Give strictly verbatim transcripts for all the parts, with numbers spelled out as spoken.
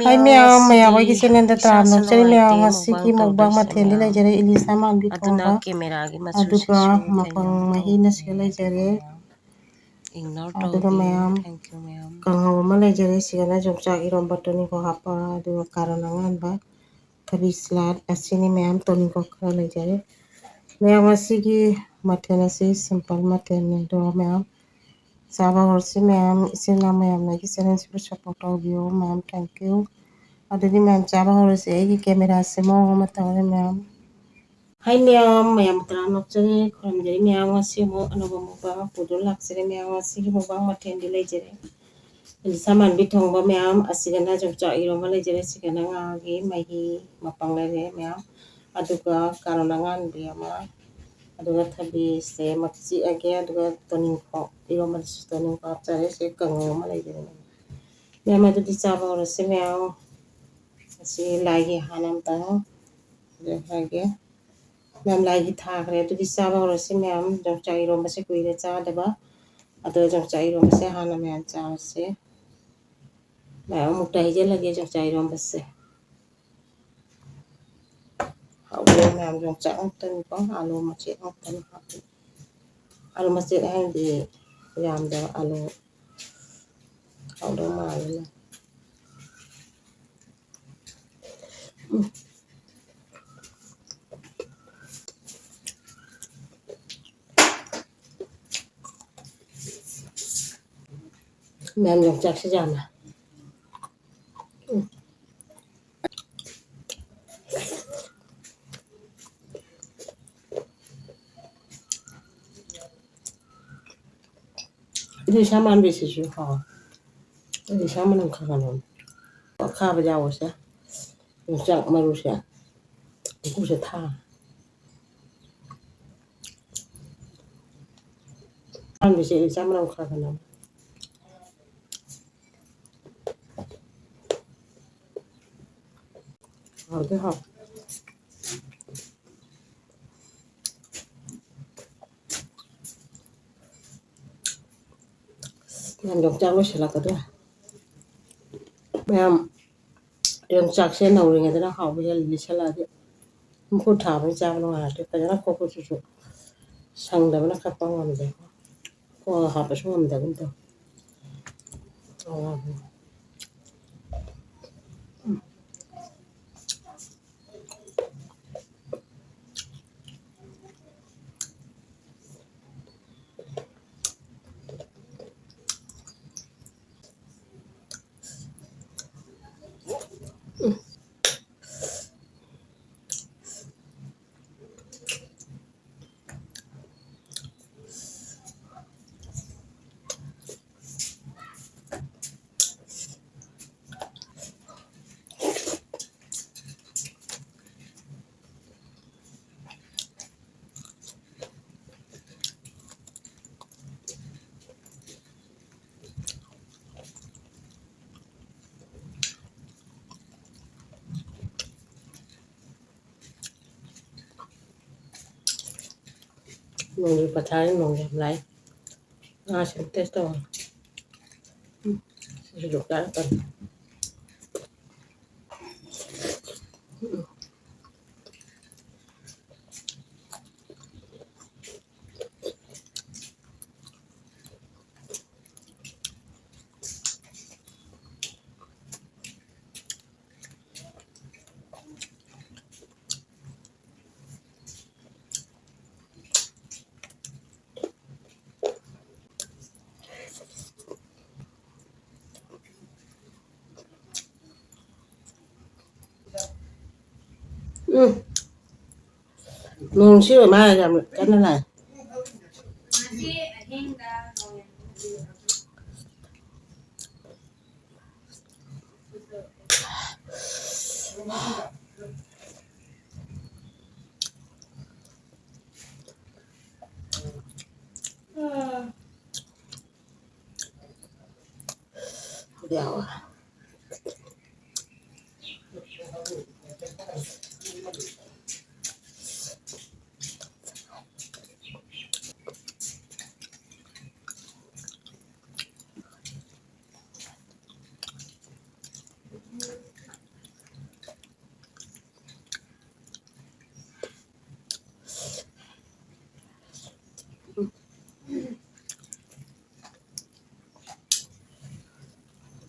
ꯍꯥꯏ ꯃꯌꯥꯝ, ꯃꯌꯥꯝ ꯑꯩꯒꯤ ꯆꯦꯅꯦꯜꯗ ꯇꯔꯥꯝꯅ ꯑꯣꯛꯆꯔꯤ꯫ ꯃꯌꯥꯝ ꯉꯁꯤꯒꯤ ꯃꯨꯛꯕꯥꯡ ꯃꯊꯦꯜꯗꯤ ꯂꯩꯖꯔꯦ, ꯏꯂꯤꯁꯥ ꯃꯥꯟꯕꯤ ꯊꯣꯡꯕ, ꯑꯗꯨꯒ ꯃꯄꯪ ꯃꯍꯤꯅ ꯁꯤꯗ ꯂꯩꯖꯔꯦ꯫ ꯑꯗꯨꯒ ꯃꯌꯥꯝ ꯀꯥꯡꯍꯧ ꯑꯃ ꯂꯩꯖꯔꯦ, ꯁꯤꯗꯅ ꯌꯣꯡꯆꯥꯛ ꯏꯔꯣꯝꯕ ꯇꯣꯅꯤꯡꯈꯣꯛ ꯍꯥꯞꯄ, ꯑꯗꯨꯒ ꯀꯥꯔꯣꯠ ꯑꯉꯥꯟꯕ, ꯊꯕꯤ ꯁꯂꯥꯗ ꯑꯁꯤꯅꯤ ꯃꯌꯥꯝ꯫ ꯇꯣꯅꯤꯡꯈꯣꯛ ꯈꯔ ꯂꯩꯖꯔꯦ꯫ ꯃꯌꯥꯝ ꯉꯁꯤꯒꯤ ꯃꯊꯦꯜ ꯑꯁꯤ ꯁꯤꯝꯄꯜ ꯃꯊꯦꯜꯅꯤ꯫ ꯑꯗꯣ ꯃꯌꯥꯝ ꯆꯥꯕ ꯍꯧꯔꯁꯤ ꯃꯌꯥꯝ꯫ ꯏꯆꯤꯜ ꯏꯅꯥꯎ ꯃꯌꯥꯝꯅ ꯑꯩꯒꯤ ꯆꯦꯅꯦꯜꯁꯤꯕꯨ ꯁꯞꯄꯣꯔꯠ ꯇꯧꯕꯤꯌꯨ ꯃꯌꯥꯝ꯫ ꯊꯦꯡꯀ꯭ꯌꯨ꯫ ꯑꯗꯨꯗꯤ ꯃꯌꯥꯝ ꯆꯥꯕ ꯍꯧꯔꯁꯤ꯫ ꯑꯩꯒꯤ ꯀꯦꯃꯦꯔꯥꯁꯦ ꯃꯑꯣꯡ ꯑꯃ ꯇꯧꯔꯦ ꯃꯌꯥꯝ꯫ ꯍꯥꯏ ꯃꯌꯥꯝ, ꯃꯌꯥꯝ ꯇꯔꯥꯝꯅ ꯑꯣꯛꯆꯔꯤ꯫ ꯈꯨꯔꯨꯝꯖꯔꯤ ꯃꯌꯥꯝ꯫ ꯉꯁꯤ ꯑꯃꯨꯛ ꯑꯅꯧꯕ ꯃꯨꯛꯕꯥꯡ ꯄꯨꯗꯨꯅ ꯂꯥꯛꯆꯔꯦ ꯃꯌꯥꯝ꯫ ꯉꯁꯤꯒꯤ ꯃꯨꯛꯕꯥꯡ ꯃꯊꯦꯜꯗꯤ ꯂꯩꯖꯔꯦ꯫ ꯏꯂꯤꯁꯥ ꯃꯥꯟꯕꯤ ꯊꯣꯡꯕ ꯃꯌꯥꯝ꯫ ꯑꯁꯤꯒꯅ ꯌꯣꯡꯆꯥꯛ ꯏꯔꯣꯝꯕ ꯂꯩꯖꯔꯦ꯫ ꯁꯤꯒꯅ ꯉꯥꯒꯤ ꯃꯍꯤ ꯃꯄꯪ ꯂꯩꯔꯦ ꯃꯌꯥꯝ꯫ ꯑꯗꯨꯒ ꯀꯥꯔꯣꯠ ꯑꯉꯥꯟꯕꯤ ꯑꯃ, ꯑꯗꯨꯒ ꯊꯕꯤꯁꯦ ꯑꯃ ꯆꯤꯛꯑꯒꯦ꯫ ꯑꯗꯨꯒ ꯇꯣꯅꯤꯡꯈꯣꯛ, ꯏꯔꯣꯝꯕꯗꯁꯨ ꯇꯣꯅꯤꯡꯈꯣꯛ ꯍꯥꯞꯆꯔꯦ꯫ ꯁꯤ ꯀꯥꯡꯍꯧ ꯑꯃ ꯂꯩꯖꯔꯦ ꯃꯌꯥꯝ꯫ ꯑꯗꯨꯗꯤ ꯆꯥꯕ ꯍꯧꯔꯁꯤ ꯃꯌꯥꯝ꯫ ꯑꯁꯤ ꯂꯥꯏꯒꯤ ꯍꯥꯟꯅ ꯑꯝꯇꯪ ꯍꯥꯏꯒꯦ꯫ ꯃꯌꯥꯝ ꯂꯥꯏꯒꯤ ꯊꯥꯈ꯭ꯔꯦ꯫ ꯑꯗꯨꯗꯤ ꯆꯥꯕ ꯍꯧꯔꯁꯤ ꯃꯌꯥꯝ꯫ ꯌꯣꯡꯆꯥꯛ ꯏꯔꯣꯝꯕꯁꯦ ꯀꯨꯏꯔꯦ ꯆꯥꯗꯕ꯫ ꯑꯗꯣ ꯌꯣꯡꯆꯥꯛ ꯏꯔꯣꯝꯕꯁꯦ ꯍꯥꯟꯅ ꯃꯌꯥꯝ ꯆꯥꯔꯁꯦ꯫ ꯃꯌꯥꯝ ꯑꯃꯨꯛꯇ ꯍꯩꯖꯤꯜꯂꯒꯦ ꯌꯣꯡꯆꯥꯛ ꯏꯔꯣꯝꯕꯁꯦ꯫ ꯍꯥꯎꯕꯅꯦ ꯃꯌꯥꯝ, ꯌꯣꯡꯆꯥꯛ ꯉꯥꯛꯇꯅꯤꯀꯣ, ꯑꯥꯂꯨ ꯃꯆꯦꯠ ꯉꯥꯛꯇꯅꯤ ꯍꯥꯞꯄꯤ꯫ ꯑꯥꯂꯨ ꯃꯆꯦꯠ ꯍꯥꯏꯗꯤ ꯌꯥꯝꯗꯕ ꯑꯥꯂꯨ꯫ ꯍꯥꯎꯗꯧ ꯃꯥꯜꯂꯤꯅꯦ꯫ ꯎꯝ꯫ ꯃꯌꯥꯝ ꯌꯣꯡꯆꯥꯛꯁꯤ ꯌꯥꯝꯅ꯫ ꯎꯝ꯫ ꯏꯂꯤꯁꯥ ꯃꯥꯟꯕꯤꯁꯤꯁꯨ ꯍꯥꯎ꯫ ꯏꯂꯤꯁꯥ ꯃꯅꯝ ꯈꯔ ꯈꯔ ꯅꯝ-, ꯑꯈꯥꯕ ꯌꯥꯎꯕꯁꯦ꯫ ꯌꯣꯡꯆꯥꯛ ꯃꯔꯨꯁꯦ꯫ ꯃꯀꯨꯁꯦ ꯊꯥ꯫ ꯃꯥꯟꯕꯤꯁꯦ ꯏꯂꯤꯁꯥ ꯃꯅꯝ ꯈꯔ ꯈꯔ ꯅꯝ-, ꯍꯥꯎꯗꯤ ꯍꯥꯎ꯫ ꯃꯌꯥꯝ ꯌꯣꯡꯆꯥꯛ ꯂꯣꯏꯁꯤꯜꯂꯛꯀꯗꯣꯔꯦ꯫ ꯃꯌꯥꯝ ꯌꯣꯡꯆꯥꯛꯁꯦ ꯅꯧꯔꯤꯉꯩꯗꯅ ꯍꯥꯎꯕ ꯍꯦꯜꯂꯤ, ꯂꯤꯁꯜꯂꯛꯑꯗꯤ꯫ ꯃꯈꯨꯠ ꯊꯥꯕꯅ ꯆꯥꯕ ꯅꯨꯡꯉꯥꯏꯔꯛꯇꯦ꯫ ꯐꯖꯅ ꯈꯣꯛꯄꯁꯤꯁꯨ ꯁꯪꯗꯕꯅ ꯀꯛꯄ ꯉꯝꯗꯦ꯫ ꯈꯣꯛꯑꯒ ꯍꯥꯞꯄꯁꯨ ꯉꯝꯗꯒꯨꯝ ꯇꯧ꯫ ꯅꯣꯡꯖꯨ ꯄꯊꯥꯔꯤ, ꯅꯣꯡ ꯌꯥꯝ ꯂꯥꯛꯑꯦ꯫ ꯉꯥꯁꯦ ꯇꯦꯁ ꯇꯧꯔꯣ꯫ ꯎꯝ, ꯁꯤꯁꯨ ꯂꯣꯛꯇꯥꯛ ꯅꯠꯇꯕꯅꯤ꯫ ꯎꯝ꯫ ꯎꯝ꯫ ꯅꯣꯡꯁꯤ ꯑꯣꯏ ꯃꯥꯜꯂꯦ ꯌꯥꯝ ꯀꯟꯅ ꯂꯥꯛꯑꯦ꯫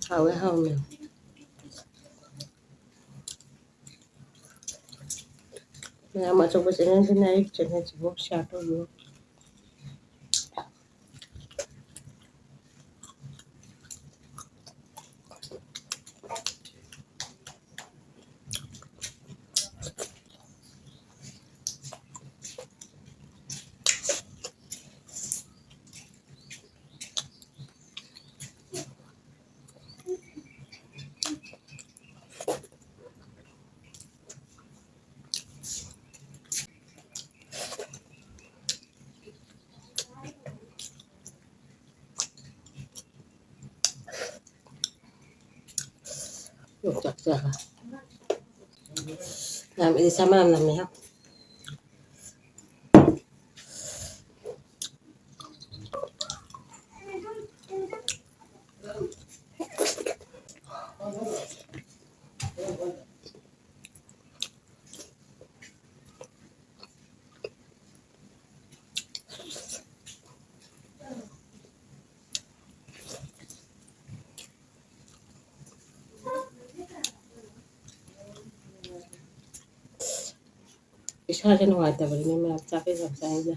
ꯍꯥꯎꯋꯦ, ꯍꯥꯎꯋꯦ꯫ ꯃꯌꯥꯝ ꯑꯆꯧꯕ ꯆꯦꯅꯦꯜꯁꯤꯅ ꯑꯩ ꯆꯦꯅꯦꯜꯁꯤꯕꯨ ꯁꯤꯌꯥꯔ ꯇꯧꯕꯤꯌꯨ꯫ ꯌꯣꯡꯆꯥꯛꯁꯦ ꯌꯥꯝ ꯏꯗꯤ ꯁꯥ ꯃꯅꯝ ꯅꯝꯃꯦ꯫ ꯏꯁꯥꯁꯦ ꯅꯨꯡꯉꯥꯏꯇꯕꯅꯤꯅ ꯃꯌꯥꯝ ꯆꯥꯛ ꯌꯥꯝ ꯆꯥꯏꯁꯦ꯫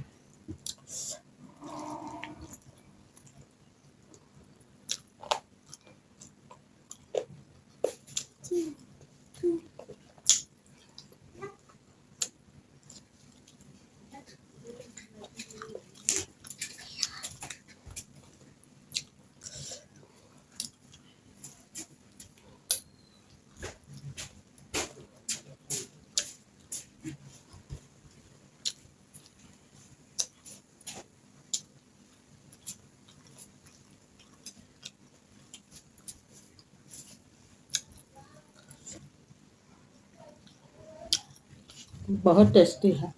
बहुत टेस्टी है।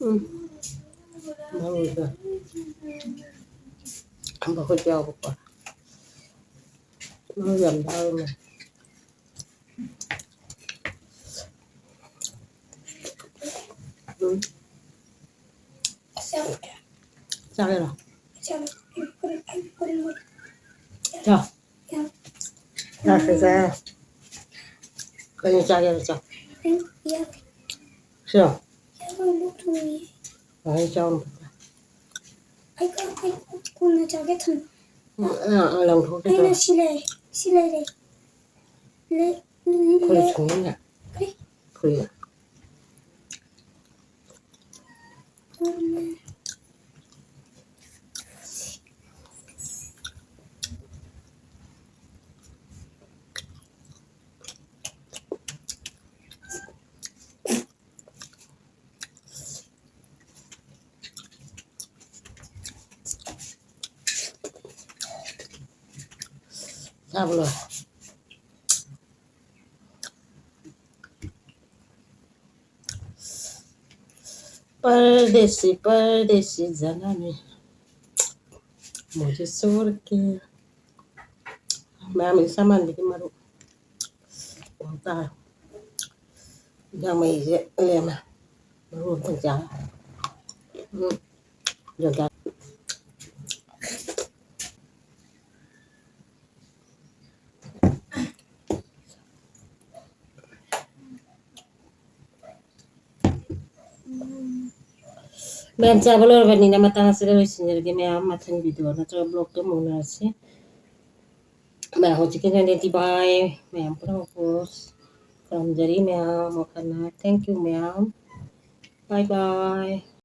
ꯎꯝ꯫ ꯃꯔꯣꯏꯒ꯫ ꯃꯈꯣꯏ ꯌꯥꯎꯕꯀꯣ꯫ ꯃꯔꯣꯏ ꯌꯥꯝ ꯌꯥꯎꯔꯝꯃꯦ꯫ ꯆꯥꯒꯦꯔꯣ? ꯆꯥ꯫ ꯆꯥꯁꯦ, ꯆꯥ꯫ ꯀꯩꯅꯣ ꯆꯥꯒꯦꯔꯣ? ꯆꯥ꯫ ꯁꯤꯔꯣ? ꯑꯩ ꯆꯥꯎꯅ꯫ ꯑꯩ ꯀ-, ꯑꯩ ꯀꯣꯟꯅ ꯆꯥꯒꯦ ꯊꯝ-, ꯎꯝ, ꯑꯥ, ꯑꯥ, ꯂꯪꯊꯣꯛꯀꯦ ꯑꯩꯅ ꯇꯧꯔꯦ꯫ ꯁꯤ ꯂꯩ, ꯁꯤ ꯂꯩꯔꯦ꯫ ꯂꯩ, ꯐꯨꯔꯤꯠ ꯂꯩ꯫ ꯁꯨꯡꯅ꯫ ꯀꯔꯤ? ꯐꯨꯔꯤꯠ꯫ ꯎꯝ꯫ ꯆꯥꯕ ꯂꯣꯏꯔꯦ꯫ ꯄꯔꯗꯦꯁꯤ, ꯄꯔꯗꯦꯁꯤ ꯖꯅꯥꯅꯤ꯫ ꯃꯨꯖꯦ ꯁꯣꯔ ꯀꯦ꯫ ꯃꯌꯥꯝ ꯏꯟꯁꯥꯡ ꯃꯥꯟꯕꯤꯒꯤ ꯃꯔꯨꯞ꯫ ꯑꯣ ꯇꯥꯔꯦ꯫ ꯏꯟꯖꯥꯡ ꯃꯍꯤꯁꯦ ꯂꯦꯝꯃꯦ꯫ ꯃꯔꯨ ꯑꯝꯇꯪ ꯆꯥ꯫ ꯎꯝ꯫ ꯖꯣꯟꯗꯥ꯫ ꯃꯌꯥꯝ ꯆꯥꯕ ꯂꯣꯏꯔꯕꯅꯤꯅ ꯃꯇꯥꯡ ꯑꯁꯤꯗ ꯂꯣꯏꯁꯤꯟꯖꯔꯒꯦ꯫ ꯃꯌꯥꯝ ꯃꯊꯪ video ꯅꯠꯇ꯭ꯔꯒ vlogꯇ ꯑꯃꯨꯛ ꯎꯅꯔꯁꯤ꯫ ꯃꯌꯥꯝ ꯍꯧꯖꯤꯛꯀꯤ ꯑꯣꯏꯅꯗꯤ bye꯫ ꯃꯌꯥꯝ ꯄꯨꯝꯅꯃꯛꯄꯨ ꯈꯨꯔꯨꯝꯖꯔꯤ ꯃꯌꯥꯝ ꯋꯥꯈꯜꯅ꯫ Thank you ꯃꯌꯥꯝ꯫ Bye bye꯫